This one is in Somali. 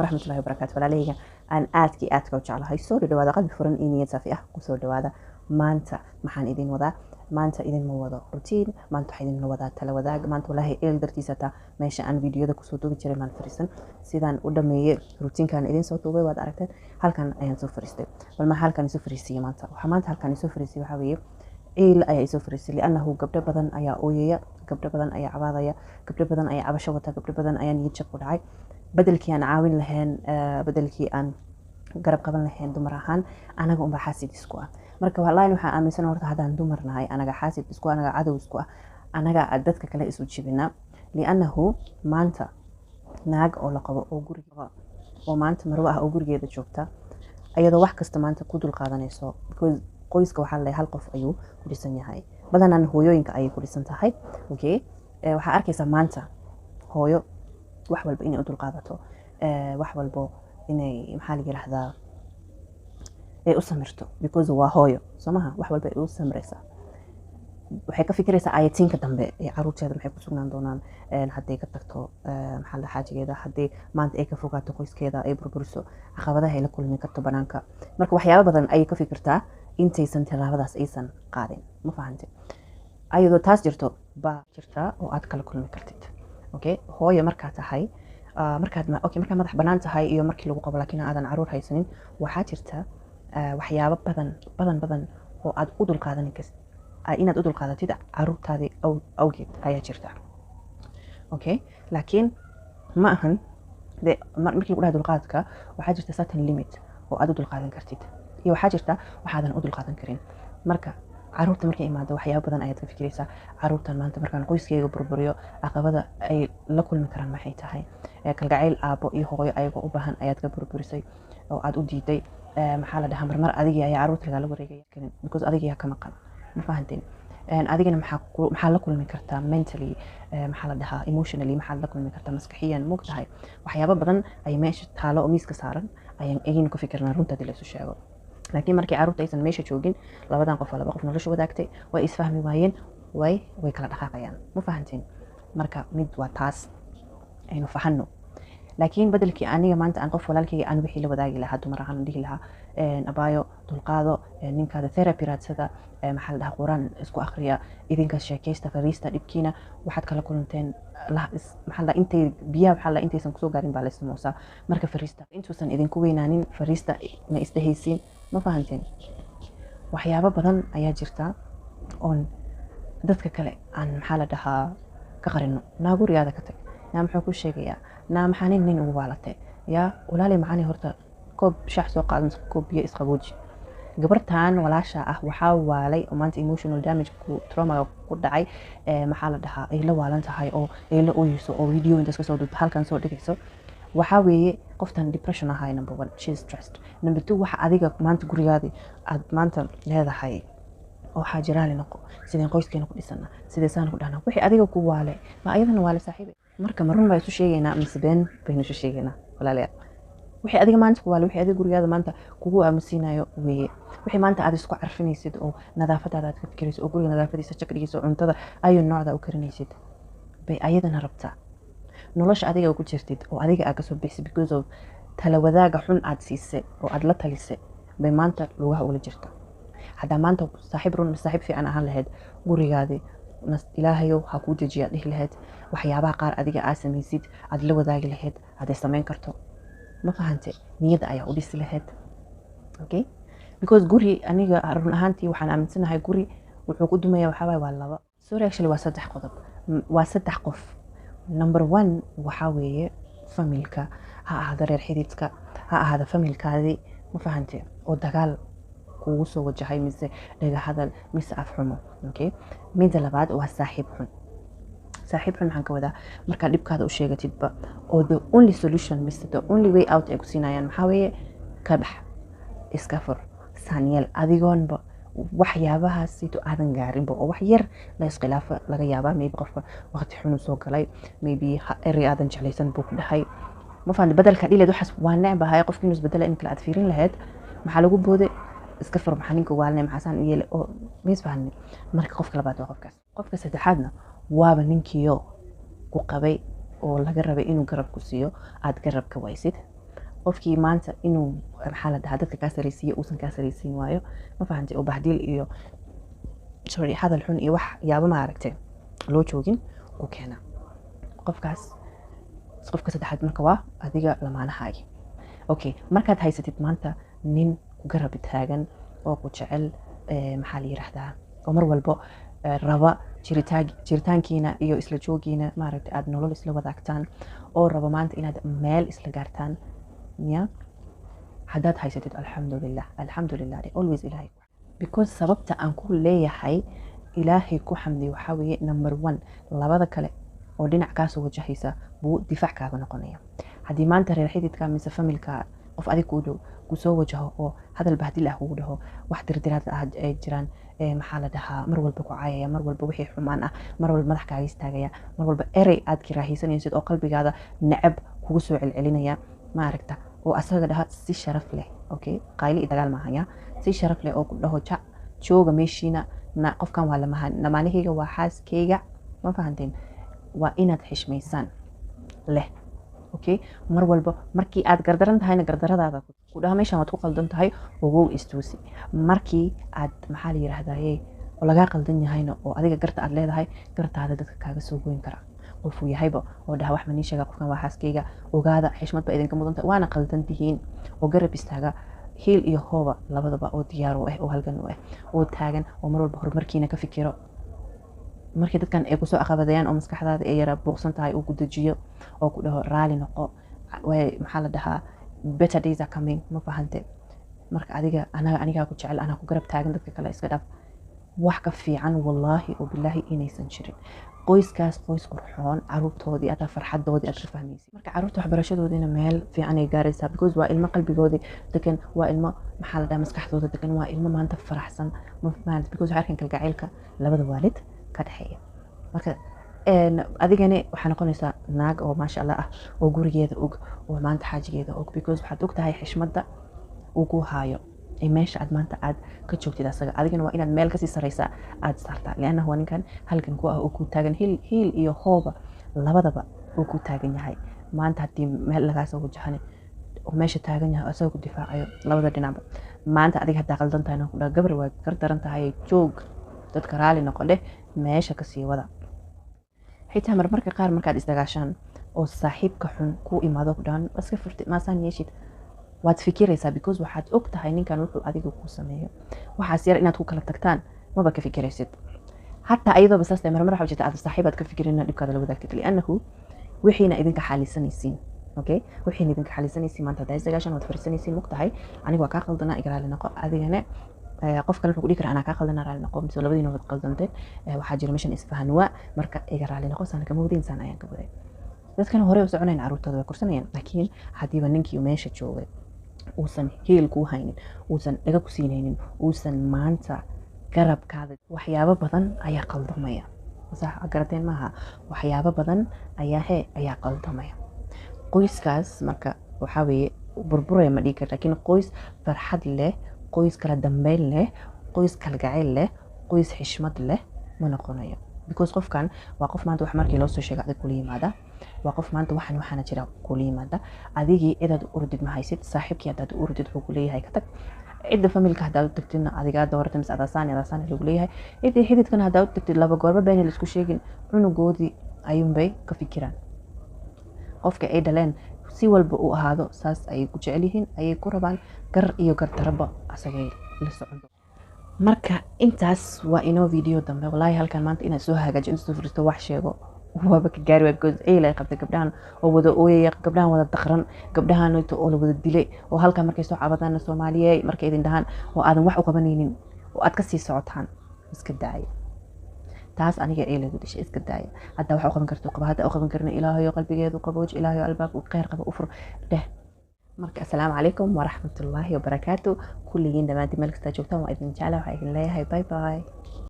Waraxmatullahi wabarakaatu. Walaalahayga aan aadka iyo aadka u jeclahay, soo dhawaada, qalbi furan iyo niyad saafi ah kusoo dhawaada. Maanta maxaan idin wadaa? Maanta idinma wado routine. Maanta waxaa idinla wadaa tala wadaag. Maanta walaahi eel dartiisa taa meesha aan videoyada kusoo duubi jiray maan fariisan. Sidaan u dhameeyey routinekan idin soo duubay waad aragteen, halkan ayaan soo fariistay. Bal maxaa halkan isoo fariisiiyey maanta? Waxaa maanta halkan isoo fariisiyey waxaa weeye ciil ayaa isoo fariisay, liannahu gabdho badan ayaa ooyaya, gabdho badan ayaa cabaadaya, gabdho badan ayaa cabasho wata, gabdho badan ayaa niyad jab ku dhacay. Bedelkii aan caawin lahayn, bedelkii aan garab qaban lahayn dumar ahaan, anaga unbaa xaasid isku ah. Marka wallahi waxaa aaminsan horta haddaan dumar nahay anaga xaasid isku, anaga cadow isku ah, anaga dadka kale isu jibina. Liannahu maanta naag oo la qabo oo guriga oo maanta marwo ah oo gurigeeda joogta, ayadoo wax kasta maanta ku dul qaadanayso, because qoyska waxaa laleeyahay hal qof ayuu ku dhisan yahay, badanaan hooyooyinka ayay ku dhisan tahay. Okay, waxaa arkaysaa maanta hooyo wax walba inay u dulqaadato, wax walbo inay, maxaa la yiraahdaa, ay u samirto, because waa hooyo, soo maha? Wax walba ay u samraysaa. Waxay ka fikiraysaa ayatiinka dambe ee caruurteeda, maxay ku sugnaan doonaan hadday ka tagto, maxaa la, xaajigeeda, haddii maanta ay ka fogaato qoyskeeda, ay burburiso, caqabadaha ay la kulmi karto banaanka. Marka waxyaabo badan ayay ka fikirtaa intaysan tallaabadaas aysan qaadin. Ma fahante? Ayadoo taas jirto baa jirta oo aad kala kulmi kartid. Okay, hooyo markaa tahay, markaad, okay, markaa madax banaan tahay iyo markii lagu qabo laakiin aadan caruur haysanin, waxaa jirta waxyaabo badan badan badan oo aad u dulqaadan inaad u dulqaadatid caruurtaadii awgeed ayaa jirta. Okay, laakiin ma ahan de markii lagu dhaha dulqaadka, waxaa jirta certain limit oo aad u dulqaadan kartid iyo waxaa jirta waxaadan u dulqaadan karin. Marka caruurta markay imaado, waxyaabo badan ayaad ka fikiraysaa. Caruurtan maanta markaan qoyskeyga burburiyo, caqabada ay la kulmi karaan maxay tahay? Kalgacayl aabbo iyo hooyo ayagoo u baahan ayaad ka burburisay oo aad u diiday. Maxaa la dhahaa, marmar adigii ayaa caruurta lagala wareegaya because adigiyaa ka maqan. Ma fahanteen? Adigana maxaa la kulmi kartaa mentally, maxaa la dhahaa, emotionally, maxaad la kulmi kartaa maskaxiyan? Moogtahay, waxyaabo badan ay meesha taalo oo miiska saaran ayaan ayaynu ka fikirnaa, runta hadii la isu sheego. Laakiin markii caruurta aysan meesha joogin, labadan qof waa laba qof nolosha wadaagtay, way isfahmi waayeen, way kala dhaqaaqayaan. Ma fahanteen? Marka mid waa taas aynu fahanno. Laakiin bedelkii aniga maanta aan qof walaalkayga aan wixii la wadaagi lahaa, dumar ahaan dhihi lahaa, abaayo dulqaado, ninkaada therapy raadsada, maxaa la dhahaa, Quraan isku akhriya, idinka sheekaysta, fariista, dhibkiina waxaad kala kulanteen, maxaa la dhahaa, intay biyaha, waxaa la, intaysan kusoo gaarin baa la ismoosaa. Marka fariista intuusan idinku weynaanin, fariista, ma isdhehaysiin? Ma fahanteen? Waxyaabo badan ayaa jirta oon dadka kale aan, maxaa la dhahaa, ka qarino. Naa gurigaada ka tag, naa muxuu ku sheegayaa, naa maxaa nin ugu waalatay? Yaa walaali macani, horta koob shax soo qaadan, koob biyo isqabooji. Gabartan walaasha ah waxaa waalay oo maanta emotional damage ku trauma ku dhacay, maxaa la dhahaa, ay la waalan tahay oo ay la ooyeyso oo video intaas kasoo duubto halkan soo dhigayso, waxaa weeye qoftan depression ahay. Number one, she is stressed. Number two, waxa adiga maanta gurigaadii aad maanta leedahay oo xaajiraali noqo, sideen qoyskeena ku dhisana, sidee saan ku dhahna, wixii adiga ku waale ma ayadana waale, saaxiibe. Marka ma run baa isu sheegaynaa mise been baynu isu sheegaynaa, walaalayaal? Wixii adiga maanta ku waale, wixii adiga gurigaada maanta kugu aamusiinayo weeye. Wixii maanta aad isku carfinaysid oo nadaafadaada aad ka fikiraysid oo guriga nadaafadiisa jak dhigaysid oo cuntada ayu noocda u karinaysid bay ayadana rabtaa. Nolosha adiga ku jirtid oo adiga aad kasoo bixisay because of tala wadaaga xun aad siisay oo aad la talisay bay maanta lugaha ula jirta. Haddaa maanta saaxiib run, saaxiib fiican ahaan lahayd, gurigaadii Ilaahayow ha kuu dejiya dhihi lahayd. Waxyaabaha qaar adiga aad samaysid aad la wadaagi lahayd hadday samayn karto. Ma fahante? Niyadda ayaa u dhisi lahayd. Okay, because guri, aniga run ahaantii waxaan aaminsanahay guri wuxuu ku dumaya waxaa waaye waa laba, sorry, actually waa saddex qodob. Waa saddex qof. Number one waxaa weeye familka, ha ahaada reer xididka, ha ahaada familkaadii. Ma fahante? Oo dagaal kugu soo wajahay mise dhaga hadal mise af xumo. Okay, midda labaad waa saaxiib xun. Saaxiib xun maxaan ka wadaa? Markaad dhibkaada u sheegatidba oo the only solution mise the only way out ay ku siinayaan maxaa weeye? Ka bax, iska fur, saanyeel. Adigoonba waxyaabahaasito aadan gaarinba oo wax yar la iskhilaafo laga yaabaa, maybe qofka waqti xunu soo galay, maybe erey aadan jeclaysan buu ku dhahay. Ma fahanti? Bedelka dhileed waxaas waa necbahay, qofki inuu isbedela in kale aad fiirin lahayd, maxaa lagu booday? Iska fur, maxaa ninka waalnay, maxaa saan u yeelay oo ma isfahmin. Marka qofka labaad waa qofkaas. Qofka saddexaadna waaba ninkiyo ku qabay oo laga rabay inuu garab ku siiyo, aad garab ka waysid. Qofkii maanta inuu, maxaa la dhahaa, dadka kaa saraysiiye uusan kaa saraysiin waayo, ma fahantay? Oo bahdiil iyo, sorry, hadal xun iyo wax yaabo, maaragtay, loo joogin ku keena qofkaas. Qofka saddexaad marka waa adiga lamaanahaagi. Okay, markaad haysatid maanta nin ku garab taagan oo ku jecel, maxaa la yiraahdaa, oo mar walbo raba jiritaankiina iyo isla joogiina, maaragtay, aada nolol isla wadaagtaan, oo raba maanta inaad meel isla gaartaan, ya haddaad haysatid, alxamdulilah, alxamdulilah, always Ilaahay. Because sababta aan ku leeyahay Ilaahay ku xamdiyo waxaa weeye, number one, labada kale oo dhinac kaasoo wajahaysa buu difaac kaaga noqonaya. Haddii maanta reer xididka mise familka qof adig kuu dhow kusoo wajaho oo hadal bahdil ah kugu dhaho, wax dirdiraad ah ay jiraan, maxaa la dhahaa, mar walba ku caayaya, mar walba wixii xumaan ah, mar walba madax kaaga istaagaya, mar walba erey aad kiraahisanaysid oo qalbigaada necab kugu soo celcelinaya, maaragta, oo asaga dhaha si sharaf leh, okay, qayli iyo dagaal maaha, ya si sharaf leh oo ku dhaho, "Ja jooga meeshiina na, qofkan waa lamaanahayga, waa xaaskeyga," ma fahanteen? Waa inaad xishmaysaan leh. Okay, mar walba markii aad gardaran tahayna gardaradaada ku dhaha, "Meeshan waad ku qaldan tahay, ogow, istuusi." Markii aad, maxaa la yiraahdaye, oo lagaa qaldan yahayna oo adiga garta aad leedahay, gartaada dadka kaaga soo goyn kara qofuu yahayba oo dhaha, "Wax ma nii sheega? Qofkan waa xaaskeyga, ogaada, xishmad baa idinka mudan tahay, waana qaldan tihiin," oo garab istaaga hiil iyo hooba labadaba, oo diyaar u ah oo halgan u ah oo taagan oo mar walba horumarkiina ka fikiro. Markii dadkan ay kusoo aqabadayaan oo maskaxdaada ay yara buuqsan tahay, uu ku dejiyo oo ku dhaho, "Raali noqo, maxaa la dhahaa, better days are coming," ma fahante? Marka adiga anaga anigaa ku jecel, anaa ku garab taagan, dadka kale iska dhaaf. Wax ka fiican, wallaahi oo bilaahi, inaysan jirin. Qoyskaas qoys qurxoon, caruurtoodii ataa farxadoodii aad ka fahmaysid. Marka caruurta waxbarashadoodiina meel fiican ay gaaraysaa, because waa ilmo qalbigoodii degan, waa ilmo, maxaa la dhahaa, maskaxdooda degan, waa ilmo maanta faraxsan, ma fahamtay? Because waxay arkaan kalgacaylka labada waalid ka dhexeeya. Marka adigani waxaa noqonaysaa naag oo maasha Allah ah, oo gurigeeda og, oo maanta xaajigeeda og, because waxaad og tahay xishmadda uu ku haayo ee meesha aad maanta aad ka joogtid asaga. Adigana waa inaad meel kasii sareysa aad saartaa, liannahu waa ninkan halgan ku ah oo ku taagan hiil iyo hooba labadaba uu ku taagan yahay. Maanta haddii meel lagaa soo wajahane oo meesha taagan yahay oo asaga ku difaacayo labada dhinacba. Maanta adiga haddaa qaldan tahay, ku dhaha, "Gabar, waa gar daran tahay, joog, dadka raali noqo," dheh, meesha kasii wada. Xitaa marmarka qaar markaad isdagaashaan oo saaxiibka xun ku imaado, ku dhahan, "Iska furtid, maasaan yeeshid," waad fikiraysaa, because waxaad og tahay ninkan wuxuu adiga ku sameeyo. Waxaas yar inaad ku kala tagtaan maba ka fikiraysid. Hataa ayadooba saas tahay, marmar waxaa jirta aad saaxiibaad ka fikirin inaad dhibkaada la wadaagtid, liannahu wixiina idinka xaalisanaysiin. Okay, wixiina idinka xaalisanaysiin. Maanta haddaa isdagaashaan, waad fariisanaysiin, mug tahay, "Aniga waa kaa qaldanaa, iga raali noqo." Adigane qof kale wuxuu ku dhihi karaa, "Anaa kaa qaldanaa, raali noqo," mise labadiina waad qaldanteen, "Waxaa jira meeshan isfahan waa, marka iga raali noqo, saan kama wadin, saan ayaan ka waday." Dadkana horey u soconayan, caruurtooda way korsanayaan. Laakiin haddiiba ninkii meesha joogay uusan heel kuu haynin, uusan dhaga ku siinaynin, uusan maanta garabkaada, waxyaabo badan ayaa qaldamaya. Sax garateen maaha? Waxyaabo badan ayaa he ayaa qaldamaya. Qoyskaas marka waxaa weeye burburaya ma dhihi karta, laakiin qoys farxad leh, qoys kala dambeyn leh, qoys kalgacayl leh, qoys xishmad leh ma noqonayo, because qofkan waa qof maanta wax markii loo soo sheego adig kula yimaada, waa qof maanta waxan waxaana jira kula yimaada. Adigii cidaad u urdid ma haysid. Saaxiibkii haddaad u urdid, wuxuu kuleeyahay, "Ka tag." Cidda familka haddaad u tagtidna, "Adigaa dooratay mise adaasaan adaasaan," lagu leeyahay. Ciddii xididkana haddaad u tagtid, laba goorba been laisku sheegin, cunugoodii ayuunbay ka fikiraan. Qofka ay dhaleen si walba uu ahaado, saas ayay ku jecel yihiin, ayay ku rabaan, gar iyo gardaraba asagay la socon. Marka intaas waa inoo video dambe. Walaahi halkan maanta inaad soo hagaajiyo, inta soo furisto wax sheego waaba ka gaari waay, because ciil ay qabtay. Gabdhahan oo wada ooyaya, gabdhahan wada daqran, gabdhahan oo la wada dilay, oo halkan markay soo cabadaan, "Soomaaliye," markay idin dhahaan, oo aadan wax u qabanaynin oo aad kasii socotaan, iska daaya taas. Aniga ciil igu dishay. Iska daaya. Haddaa wax u qaban karto qaba, haddaa u qaban karna, "Ilaahayo qalbigeedu qabooji, Ilaahayo albaab kheyr qaba u fur," dheh. Marka assalaamu calaykum waraxmatullaahi wabarakaatu. Kulligiin dhammaantiin meel kastaa joogtaan waa idin jecla. Waxaa idin leeyahay bye bye.